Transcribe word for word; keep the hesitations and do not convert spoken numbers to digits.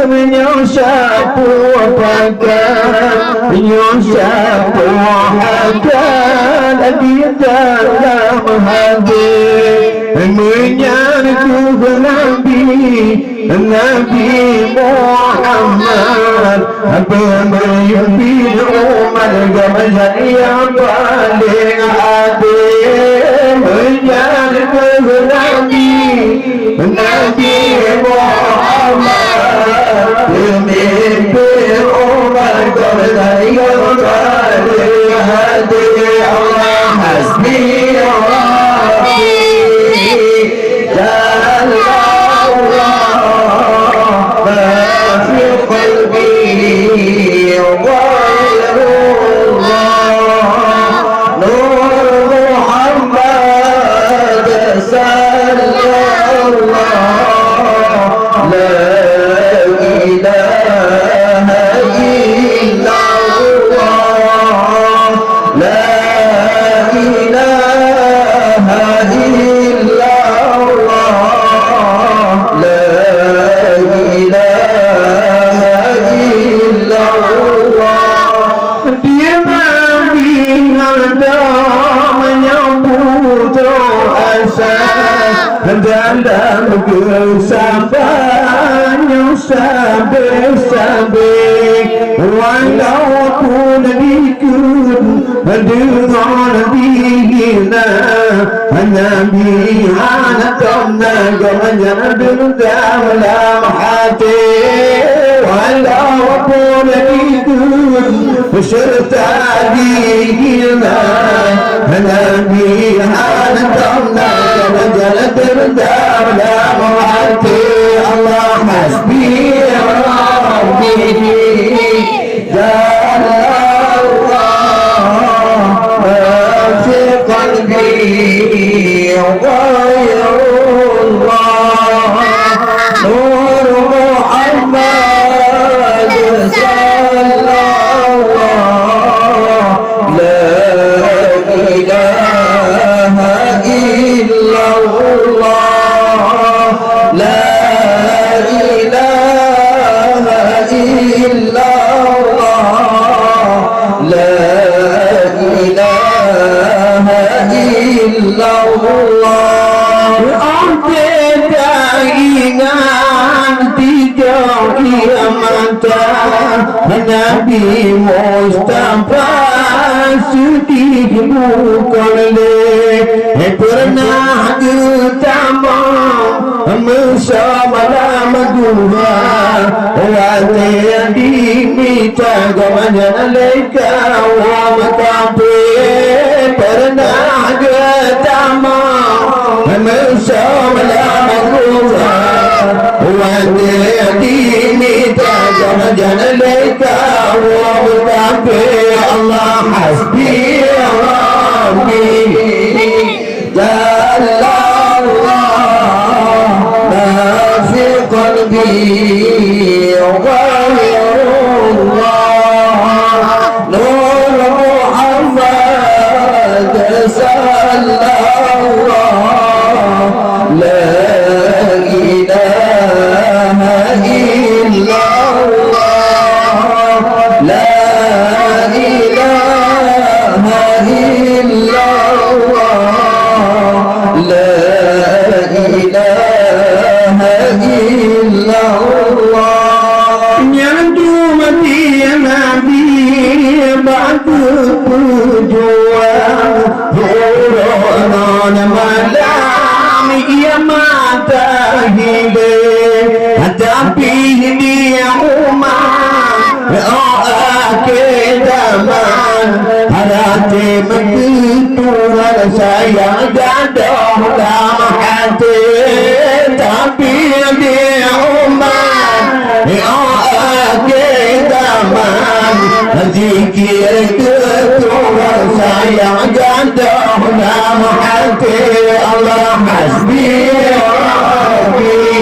Nyoe sapeue pakon, nyoe sapeue akan di dalam hati. Meunyan keuh Nabi, Nabi Muhammad, peumimpin umat geuhnyan nyang paleng até. Meunyan keuh Nabi, Nabi Muhammad, peumimpin umat geuhnyan nyang paleng até. Allah, hasbi Rabbi, jalla Allah, ma fi qalbi ghairullah. Nur Muhammad sallallahu, la ilaha illallah, la ilaha illallah, la ilaha illallah. Dia Nabi hana meunyoe putroe asa, dalam geusaban nyoe sabe-sabe. Walaupun dikeue deungon dihina, Nabi hana tom na geuhnyan deundam lam até. Walaupun dikeue Serta dihina, Nabi hana tom na geuhnyan deundam lam até. Allah, hasbi Rabbi, jalla Allah, ma fi qalbi ghairullah. Nur Muhammad sallallahu, la ilaha illallah, la ilaha illallah, la ilaha illallah. Até taingat tiga ia mata Nabi Mustafa, seudeh bukon lé peureunah geutamong. Meusalam dua watèe dimita geuhnyan lé kawöm kafé, peureunah geutamong meusalam dua watèe dimita geuhnyan lé kawöm kafé. Allah, hasbi Rabbi, jalla Allah, ma fi qalbi ghairullah. Nur Muhammad sallallahu, la ilaha illallah, la ilaha illallah, la ilaha illallah. Nyan teuma Nabi bak geupeujuang, uroe ngon malam ia mata hidéh. Tapi di umat, oh, akhé zaman, hana tém keu Tuhan sayang gadôh lam até. Tapi di umat, oh, akhé zaman, zikir keu Tuhan sayang gadôh lam até. Allah, hasbi Rabbi,